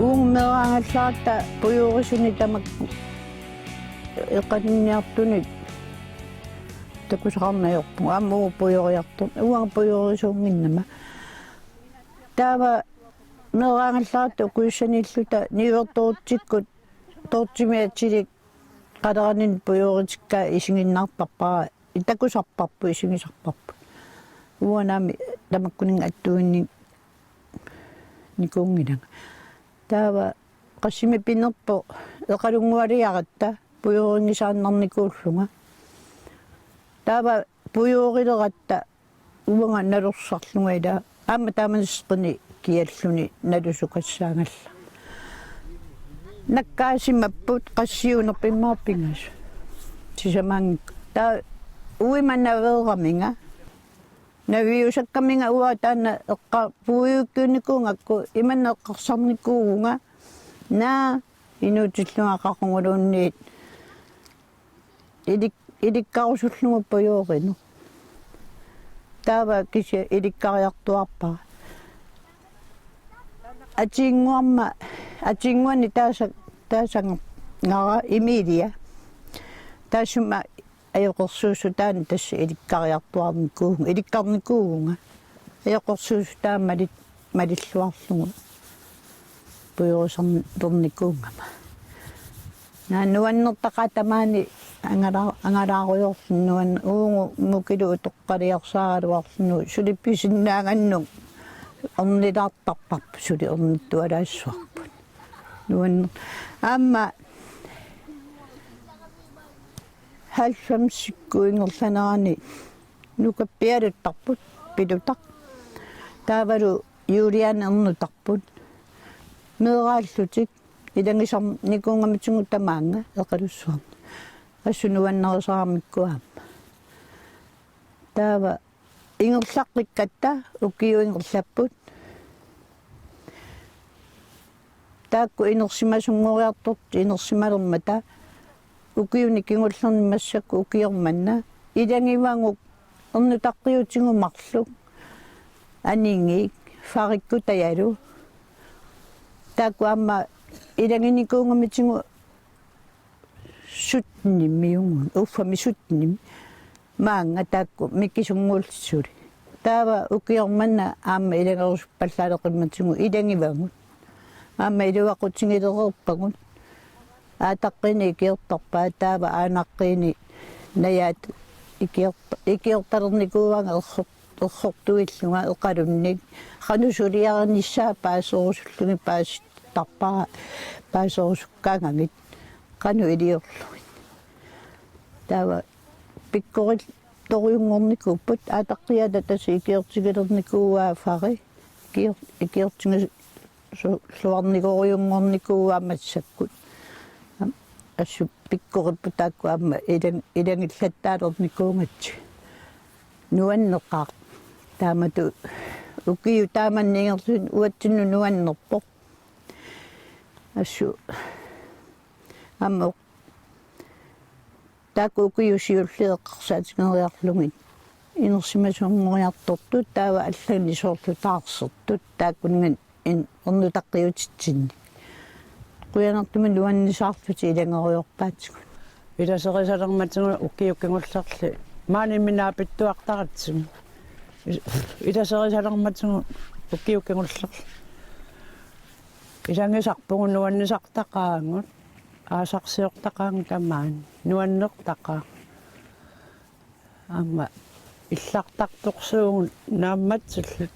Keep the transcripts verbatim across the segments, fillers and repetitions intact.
Uunga meeraagallaratta pujuurisuni tamakku eqalinniartunik takusaqarneq ajorpugut. Aamma uunga pujuuriartorneq, uanga pujuurisuunnginnama. Taava meeraagallaratta ukiussaniilluta niuertorutsikkut toortimiatilik qaleraninni pujuuritikkaa isiginnaartarpara, takusarparput, isigisarparput. Uanga naamik tamakkuninnga attuinnik nikuunngilanga. Taava qassimi pinerpoq eqalunngualiaratta pujuurinngisaannarnikuullunga. Taava pujuurileratta uanga nalorsarlunga ila aamma taamani seqini kialluni nalusukassaangalla. Nakkaasimapput qassiunerpimmaarpingas sisamaanngikku. Taava uima naveeraminga. Naviusakkaminga uanga taanna eqqa-, pujuukkiunnikuugakku imanna eqqarsarnikuuvunga. Naa inuutillunga qaquguluunniit ilik-, ilikkarusullugu pujuurinut. Taava kisianni ilikkariartuaarpara. Atiinnguarma, atiinnguani taasa-, taasagara Emilia. Taassuma ajoqersuussutaani tassa ilikkariartuarnikuuvunga, ilikkarnikuuvunga. Ajoqersuussutaa malit-, malilluarlugu pujuurisarnikuugama. Naa nuannertaqaaq tamaani angala-, angalaarujoorluni nuan-, uunga mukilu utoqqaliarsaagaluarluni suli pisinnaagannut ornilaartarparput, suli ornittualaassuarput. Nuanner-, aamma halvfemsikkut ingerlanerani nukappialuttarput, Pilutaq. Taavalu Juliane ernutarput. Meeraallutik ilagisarnikuugamitigut tamaanga Eqalussuarni. Assut nuannarisaramikku aamma. Taava ingerlaqqikkatta ukiut ingerlapput. Taakku inersimasunngoriartortut inersimalermata ukiuni kingullerni massakkut ukioq manna ilagivagut ernutaqqiutigut marluk, Anigik, Farikkut Tajalu. Taakku aamma ilaginikuugamitigut syttenimiugut, uffami syttenimi. Maanga taakku mikisunnguullutik suli. Taava ukioq manna aamma ilagerusuppallaaleqimmatigut ilagivagut. Aamma iluaqutigilereerpagut. Aataqqiinik ikiortarpaat, taava aanaqqiinik najaat ikiort-, ikiortalernikuuagut error-, errortuillunga Eqalunnik. Qanoq suliarinissaa paaserusullugit paasittarpara, paaserusukkaangagit qanoq iliorlugit. Taava pikkorittorujunngornikuupput, aataqqiaata tassa ikiortigilernikuuaa Fari, ikior-, ikiortigi-, su-, -luarnigorujunngornikuuaa massakkut. Am-, assut pikkoripput taakku aamma ilang-, ilagillattaalernikuugatsigit. Nuanneqaaq. Taamatut ukiut taamanna ingerlaneranni uatsinnut nuannerpoq. Assut aamma taakku ukiut siulliit eqqarsaatigeriarlugit inersimasunngoriartortut, taava allanik soorlu taarsertut, taakkuninnga in-, ernutaqqiutitsinnik. Qujanartumik nuannisaarlutik ilagerujoorpaatigut. Ilaserisalermatigut ukiut kingullerni maani imminut naapittuartaratsigu. Is-, ilaserisalermatigut ukiut kingullerni. Ilagisarpugut, nuannisartaqaagut, aasarsiortaqaagut tamaani, nuannertaqaaq. Aamma illartartorsuugut naammatsilluta.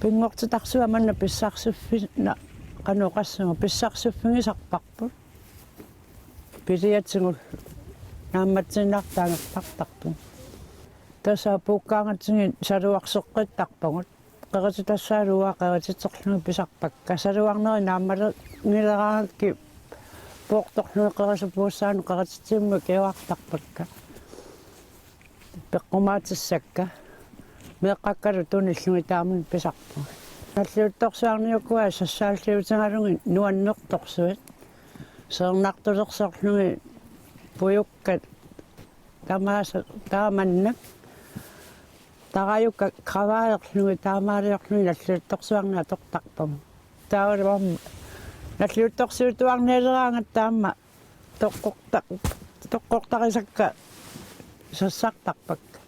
Pinngortitarsuaq manna pissarsiffi-, na-, qanoq oqassaanga, pissarsiffigisarparput. Piliatigut naammatsiinnartut angerlartarput. Tassa puukkaangatsigit saluarseqqittarpagut. Qerititassaalu uanga qerititerlugit pisarpakka. Saluarnerit naammalingileraangakkit poortorlugit qerisup puussaanut qerititsivimmi ikiuartarpakka. Peqqumaatissakka. Meeqqakkalu tunillugit taamani pisarpugut. Nalliuttorsuarni ukua sassaalliutigalugit nuannertorsuit. Seernartulersorlugit pujukkat tamaasa taamannak. Tarajukka kravaaterlugit taamaaliorlugit nalliuttorsuarni atortarpagut. Taavalu aamma Nalliuttorsiutuarnialeraangat taama toqqorta-, toqqortarisakka sassartarpakka.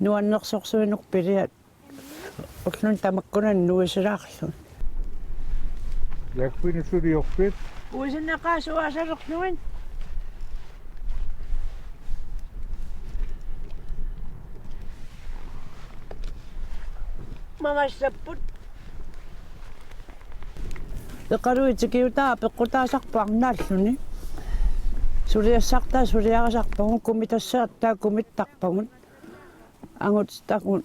Nuannersorsuineq piliat ulluni tamakkunani nuisilaarluni. Jakkupinut suliorpit? Uisinneqaasuaasalerlugit. Mamassapput. Eqaluit tikiutaa peqqutaasarpaat arnaalluni. Suliassartaa suliarisarpagut, kumitassartaa kumittarpagut. Angut tagut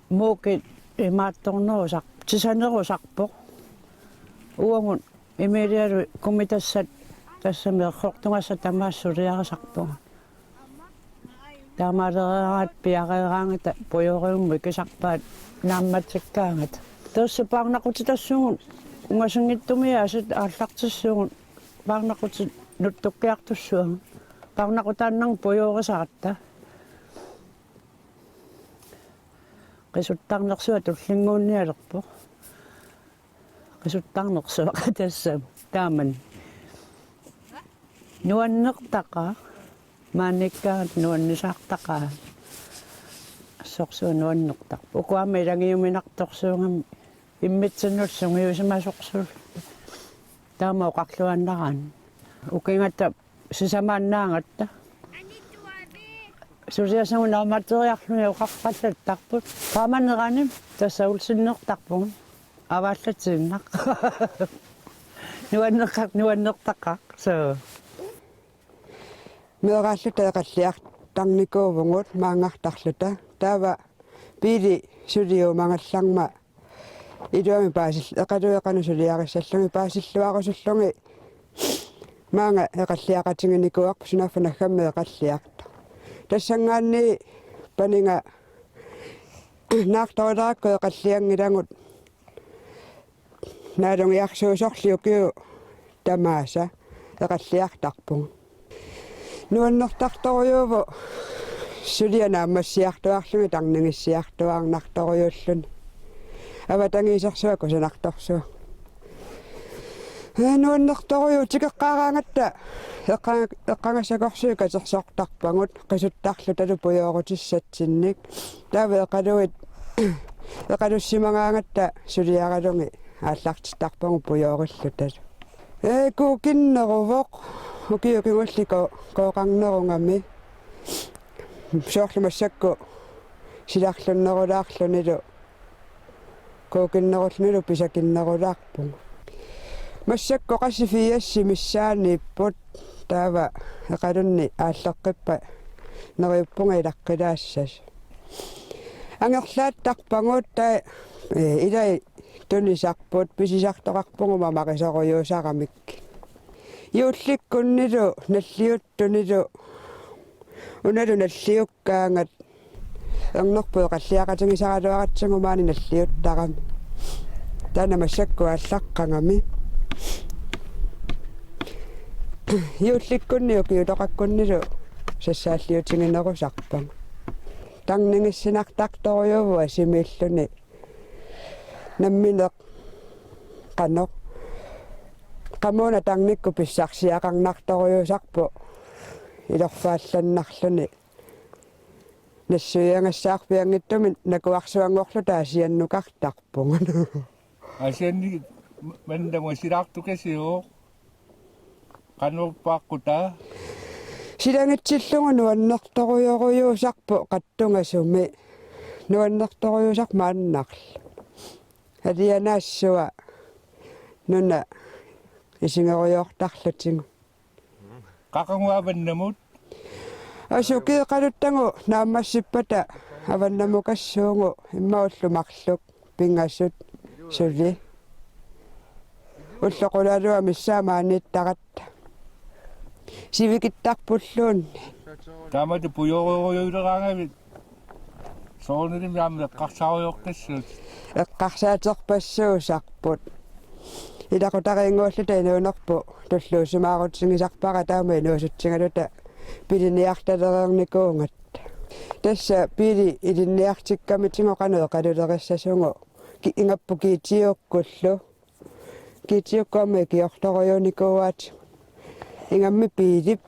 muukit imaattornerusar-, tisanerusarpoq. Uagut Emilialu kumitassat tassami errortugassat tamaasa suliarisarpagut. Taamaaleraangat piareeraangata pujooriummut ikisarpaat naammatsikkaangata. Tassa paarnaqutitassuugut ungasinngitsumiit aasiit aallartissuugut paarnaqutit nuttukkiartussaagut. Paarnaqutaannarmut pujoorisaratta. Qisuttarnersuaq tullinnguunnialerpoq. Qisuttarnersuaq tassami. Taamani. Nuannertaqaaq. Maaniikkaangat nuannisaartaqaaq. Assorsuaq nuannertarpoq. Uku aamma ilagiuminartorsuugami immitsinnut sungiusimasorsuulluni. Taama oqarluaannaraanni. Ukigatta sisamaannaagatta. Suliasagut naammatteriarlugit oqarpallattarput. Qaamanerani tassa ulsinnertarpugut. Avaallatiinnaq. Nuanneqqa-, nuannertaqaaq. So. Meeraalluta eqalliartarnikuuvugut maanngartarluta. Taava biili suliumagallarmat iluamik paasil-, eqaluit qanoq suliarissallugit paasilluarusullugit maanga eqalliaqatiginikuuarput sunaaffa naggammik eqalliartoq. Tassanngaanniit paniga naartorilerakku eqallianngilagut naalungiarsuusorli ukiut tamaasa eqalliartarpugut. Nuannertartorujuuvoq suliaq naammassiartuaarluni tarnigissiartuaarnartorujuulluni. Avatangiisersuaq kusanartorsuaq. Ee, nuannertorujuuvoq tikeqqaaraangatta eqqa-, eqqagassakorsuit katersortarpagut qisuttarlutalu pujoorutissatsinnik. Taava eqaluit eqalussimagaangatta suliaralugit aallartittarpagut pujoorillutalu. Ee, kuukinneruvoq ukiut kingulliit kooqarnerugami. Soorlu massakkut silarlunnerulaarlunilu kuukinnerullunilu pisakinnerulaarpugut. Massakkut qassit firsit missaanniipput taava eqalunni aalleqqippat neriuppunga ilaqqilaassasoq. Angerlaattarpagut taava, ee, ilai tunisarput pisisartoqarpugut mamarisorujuusaramik. Juullikkunnilu nalliuttunilu unalu nalliukkaangat ernerput eqalliaqatigisaraluaratsigu maani nalliuttarami. Taanna massakkut aallaqqagami. Juullikkunni ukiutoqakkunnilu sassaalliutiginerusarpagut. Tarnigissinartartorujuuvoq asimiilluni. Nammineq qanoq. Qamuuna tarnikkut pissarsiaqarnartorujuusarpoq ilorfaallannarluni. Nassuiagassaarpianngitsumik nakuarsuanngorluta asiannukartarpugut. Asianni manna silaartukasiuk qanorpaaqqut taava? Silagitsillugu nuannertorujorujuusarpoq qattungasumi. Nuannertorujuusarpoq maannarlu. Alianaassua nuna isigerujoortarlutigu. Qaqugu avannamut? Asuki eqaluttagu naammassippata avannamukassuugut immaqa ullut marluk pingasut suli. Ulloq qulaaluat missaat maaniittaratta. Sivikittarpulluunniit. Taamatut pujoorujuleraangavit soorunalimi aamma eqqarsaarujoortarsuutit? Eqqarsaaterpassuusarput. Ilaqutariinnguulluta inuunerput tulluusimaarutigisarpara taama inuusutsigaluta piliniartalereernikuugatta. Tassa biili ilinniartikkamitigu qanoq eqalulerissasugut ki-, ingapput kiitiukkullu. Kiitiukkut aamma ikiortorujuunikuuaat. Ingammik biilip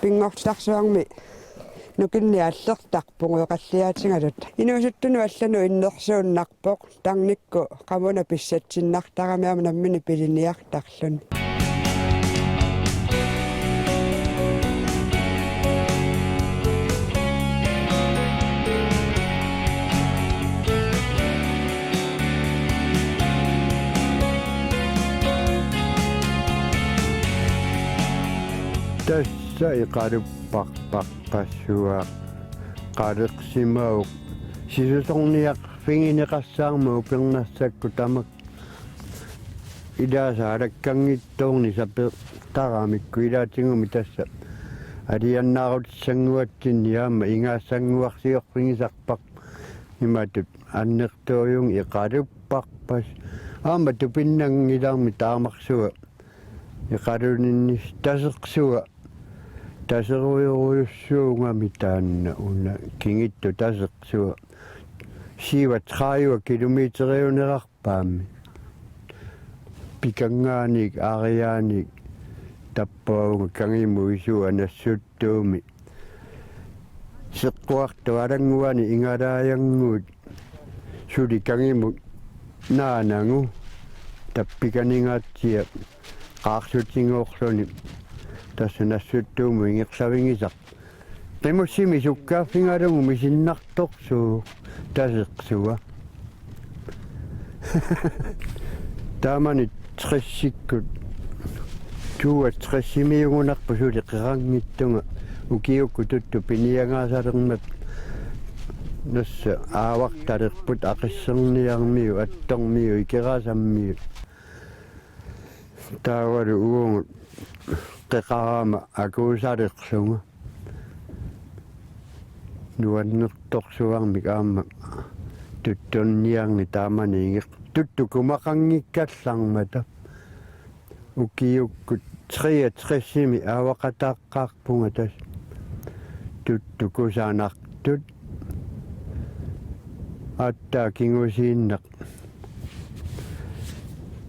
pinngortitarsuarmi nukinnik aallertarpugut oqalliaatigalutta. Inuusuttunut allanut innersuunnarpoq, tarnikkut qamuna pissatsinnartarami aamma nammineq piliniartarluni. Tassa Iqalupparparpassuaq qaleqsimavoq. Sisusorniarfigineqassaarmat upernassakkut tamakku. Ilaasa alakkanngitsoornissaat peertaramikku ilaatigummi tassa alianaarutissannguatsinni aamma ingaassannguarsiorfigisarparput imatut annertuujungi Iqalupparpas. Aamma tupinnanngilarmi taamarsuaq Iqaluninnis Tasersuaq. Taserujorujussuugami taanna una kingittut Tasersuaq. Siva tredive kilometeriunerarpaammi. Pikanngaaniit aariaaniit tappavunga kangimut isua Nassuttuumi. Seqquartoq alannguani ingalaajanguit suli kangimut naanagu tappikaningaatsia qaarsutigoorluni tassa Nassuttuumut ingerlavigisaq. Qimussimik sukkaaffigalugu misinnartorsuuvoq Tasersuaq. Taamani tressikkut, toogtressimiugunarpoq suli qeqanngitsunga ukiukkut tuttut piniagaasalermat. Tassa aavartalerput Aqisserniarmiut, Attormiut, Ikerasammiut. Taavalu uagut qeqarama akuusalerlunga. Nuannertorsuarmik aamma tuttunniarngi taamani inger-, tuttukkumaqanngikkallarmata. Ukiukkut treogtressimi avaqataaqqaarpunga tassa tuttukusanartut. Aatsaat kingusiinnaq.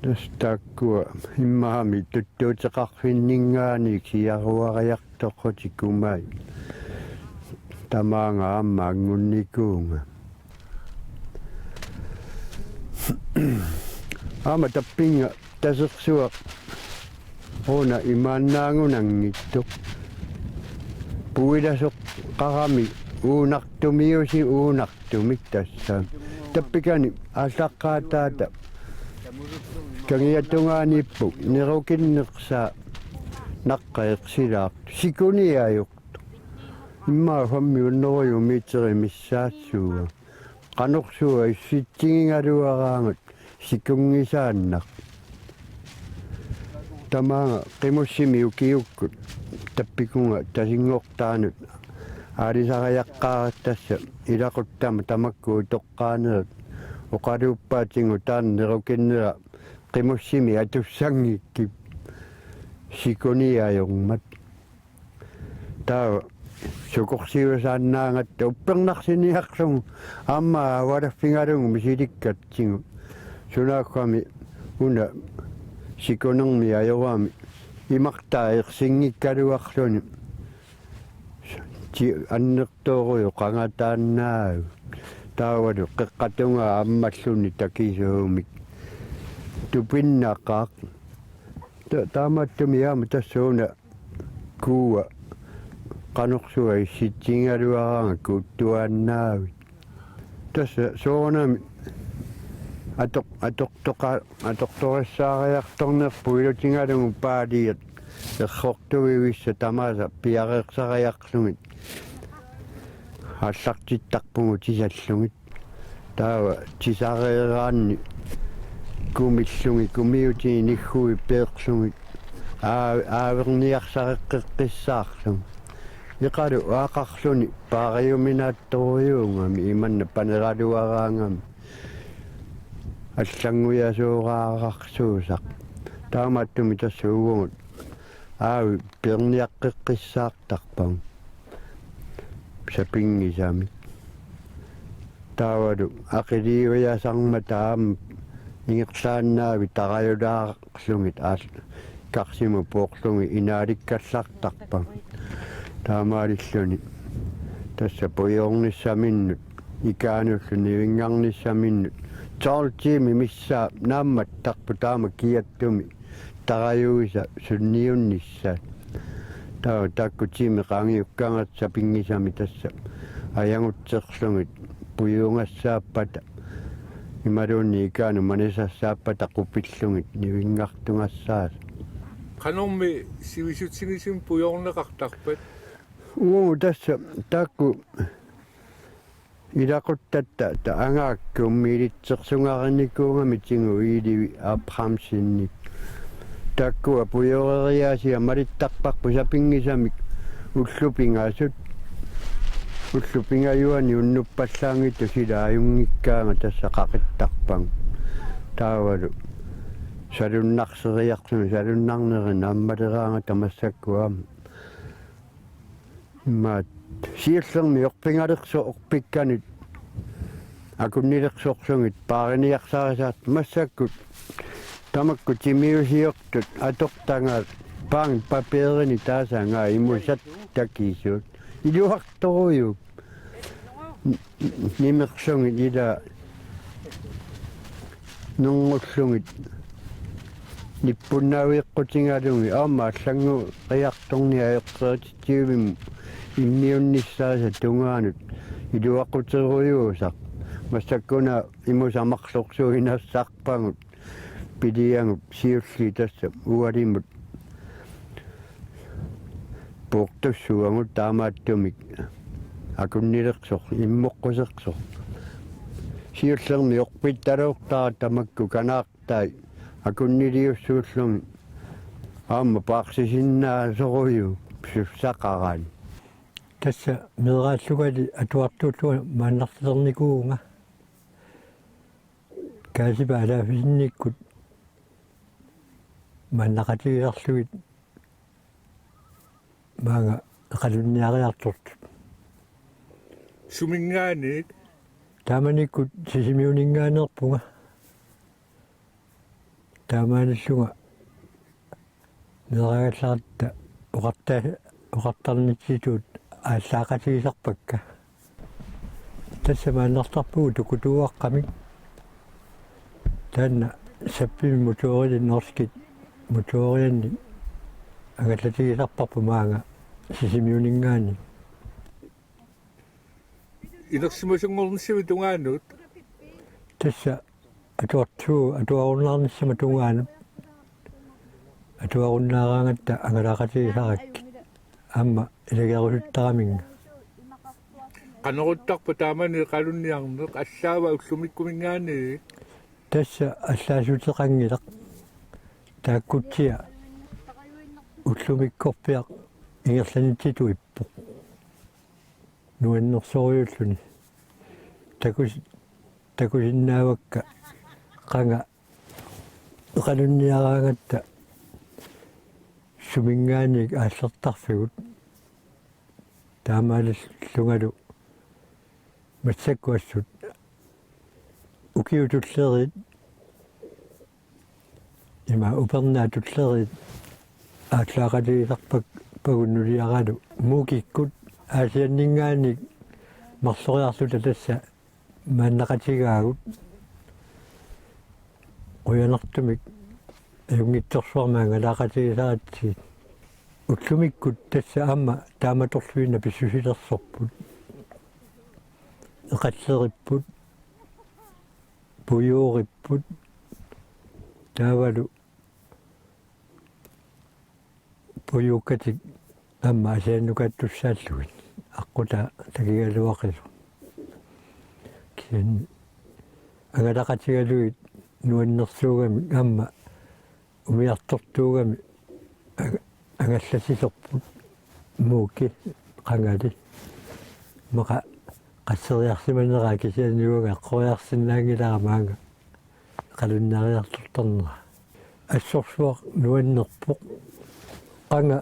Tassa taakkua immaqa tuttuuteqarfinninngaanniit siaruariartoqqutikkumai. Tamaanga aamma anngunnikuunga. Aamma tappinnga Tasersuaq una imaannaagunanngitsoq. Puilasoqqarami uunartumiusi uunartumik tassa. Tappikani aallaqqaataata kangiatungaaniippoq nerukinnersaa naqqeersilaaq. Sikuniajoq. Immaqa femhundrede meterit missaassuuvoq. Qanorsuaq issitsigigaluaraangat sikunngisaannaq. Tamaanga qimussimik ukiukkut tappikunga Tasinngortaanut aalisariaqqaaratta tassa ilaquttama tamakku utoqqaanerit oqaluuppaatigut taanna nerukinnera qimussimik atussanngikkip sikuniajormat. Taava sukorsiusaannaagatta uppernarsiniarlugu aamma avalaffigalugu misilikkatsigu. Sunaagami una sikunermi ajorami imartaa ersinngikkaluarluni ti-, annertoorujuk qangataannaagu. Taavalu qeqqatungaa ammalluni takisuumik tupinnaqaaq. Ta-, taamaattumik aamma tassa una kuua qanorsuaq issitsigigaluaraangat kuuttuaannaavit. Tassa soorunami atoq-, atortoqa-, atortorissaariartornerput ilutigalugu paaliat errortuvivissat tamaasa piareersariarlugit aallartittarpugut tisallugit. Taava tisareeraanni kumillugit kumiutinik nigguit peerlugit aa-, aaverniarsareqqeqqissaarlugit. Iqalu aaqarluni paariuminaattorujuugami imanna paneraluaraangami allanngujasooraararsuusaq. Taamaattumik tassa uagut aavi peerniaqqeqqissaartarpagut sapinngisamik. Taavalu aqiliuiasarmata aamma Ingerlaannavik tarajulaarlugit aal-, karsimut puorlugit inaalikkallartarpagut. Taamaalilluni tassa pujoornissaminnut ikaanullu nivinngarnissaminnut tolv tiimit missaat naammattarput taama kiattumi tarajuisa sunniunnissaa. Taava taakku tiimit qaangiukkaangatta sapinngisamik tassa ajagutserlugit pujuugassaappata imaluunniit ikaanut manisassaappata qupillugit nivinngartugassaasut. Qanormi sivisutigisumik pujoorneqartarpat? Uagut tassa taakku ilaquttatta ta-, angaakkut miilitsersugarinikuugami Tingu Iilivi Abrahamsenip. Taakkua pujooreriaasia malittarparput sapinngisamik ullut pingasut. Ullut pingajuanni unnuppallaanngitsut sila ajunngikkaangat tassa qaqittarpagut. Taavalu salunnarseriarluni salunnarneri naammaleraangata massakkut aamma. Imaat siullermik orpigalersoq orpikkanut akunnilersorlugit paariniarsarisartut massakkut tamakku timiusiortut atortagaat bankpapirini taasagaa imusat takisuut iluartorujuk. Nimerlugit ila nerngullugit nippunnaaveeqqutigalugit aamma allanngoriartorneq ajoqerititsivimmut immiunnissaasa tungaanut iluaquterujuusaq. Massakkuna imusat marlorsuinassarpagut piliagut siulliit tassa ualimut puortussuagut taamaattumik akunnilersoq immoqqusersoq. Siullermik orpittalertaratta tamakku kanaartai akunniliussuullugit aamma paarsisinnaasorujuk sussaqaraat. Tassa meeraallungali atuartuullunga maannartilernikuuvunga. Kaasipa alaaffisinnikkut maannaqatigisarlugit maanga eqalunniariartortut. Suminngaanniit? Taamanikkut Sisimiuninngaanneerpunga. Taamaalillunga meeraagallaratta oqarta-, oqartarnitsitut aallaaqatigisarpakka. Tassa maannartarpugut Tukutuuaqqamik. Taanna sappimi motoorili norskit motooriannik angallatigisarparput maanga Sisimiuninngaanniit. Inersimasunngornissavit tungaanut? Tassa atuartu-, atuarunnaarnissama tungaanut. Atuarunnaaraangatta angalaaqatigisarakkit. Aamma ilagerusuttaraminga. Qanoruttarpa taamani eqalunniarneq allaava ullumikkuminngaanniit? Tassa allaassuteqanngilaq. Taakkutsia ullumikkorpiaq ingerlanitsitut ippoq. Nuannersorujuulluni. Takus-, takusinnaavakka qanga eqalunniaraangatta suminngaanniit aallertarfigut. Taamaalillungalu massakkut assut ukiut tulleriit ima upernaat tulleriit aallaaqatigisarpakka nuliaralu Muukikkut Aasianninngaanniit marloriarluta tassa maannaqatigaagut qujanartumik ajunngitsorsuarmik angalaaqatigisaratsigit. Ullumikkut tassa aamma taamatorluinnaq pissusilersorput. Eqalleripput, pujuuripput, taavalu pujuukkatik aamma asiannukaattussaallugit aqqutaa takigaluaqisoq. Kisianni angalaqatigalugit nuannersuugami aamma umiartortuugami anga-, angallassisorput Muuki qangali. Immaqa qasseriarsimaneraa kisianni uanga eqqoriarsinnaanngilara maanga eqalunniariartortarnera. Assorsuaq nuannerpoq. Qanga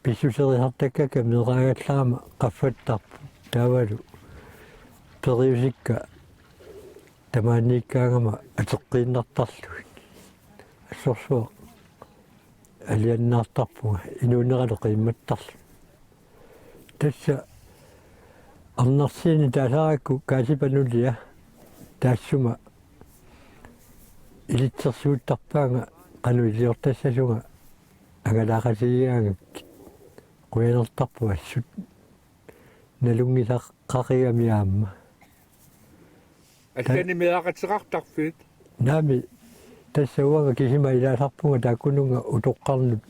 pissuserisartakkakka meeraagallarama qaffattarput taavalu periusikka tamaaniikkaangama ateqqiinnartarlugit. Assorsuaq aliannaartarpunga inuuneralu qiimmattarluni. Tassa arnarsiini taasaarakku Kaasipa nulia taassuma ilitsersuuttarpaanga qanoq iliortassasunga angalaaqatigigaangakkit. Qujanartarpoq assut nalunngisaqaqigami aamma. Allani meeraqateqartarfit? Naamik, tassa uanga kisima ilaasarpunga taakkununnga utoqqarnut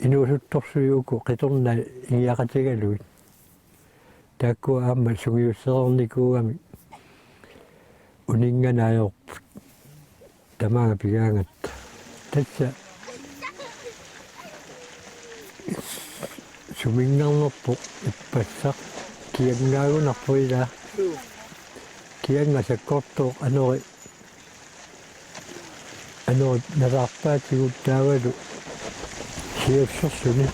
inuusuttorsuit uku qitornai ingiaqatigalugit. Taakkua aamma sungiussereernikuugamik uninnganeq ajorput. Tamaanga pigaangatta. Tassa suminngarnerpoq ippassaq, kiangaagunarpoq ilaa. Kianga sakkortooq anori, anori nasaarpaatigut taavalu siusserluni.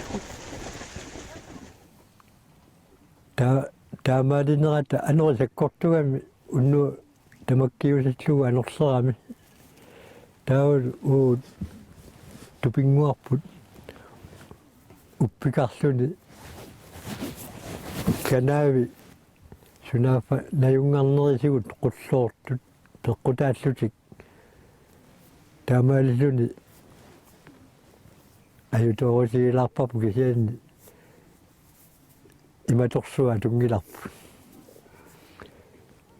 Ta-, taamaalinerata anori sakkortugami unnuaq tamakkiusillugu anorlerami. Taavalu uagut tupinnguarput uppikarluni kanaavi sunaaffa najunngarnerisigut qulloortut peqqutaallutik. Taamaalilluni ajutoorutigilaarparput kisianni imatorsuaq atunngilarput.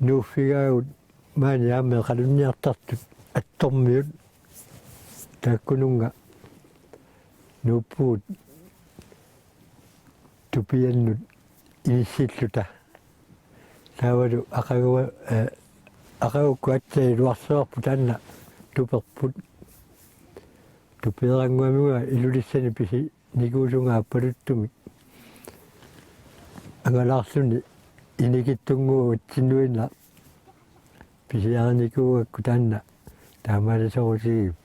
Nuuffigaagut maani aamma eqalunniartartut attormiut taakkununnga nuuppugut tupiannut inissilluta. Taavalu aqagu-, eh, aqagukkut aatsaat iluarsivarput taanna tuperput. Tupeerannguamigua Ilulissani pisinikuusunga aappaluttumik angalaarluni inikittunnguup atsinnuinnaq pisiarinikuugakku taanna taamaalisorutigivoq.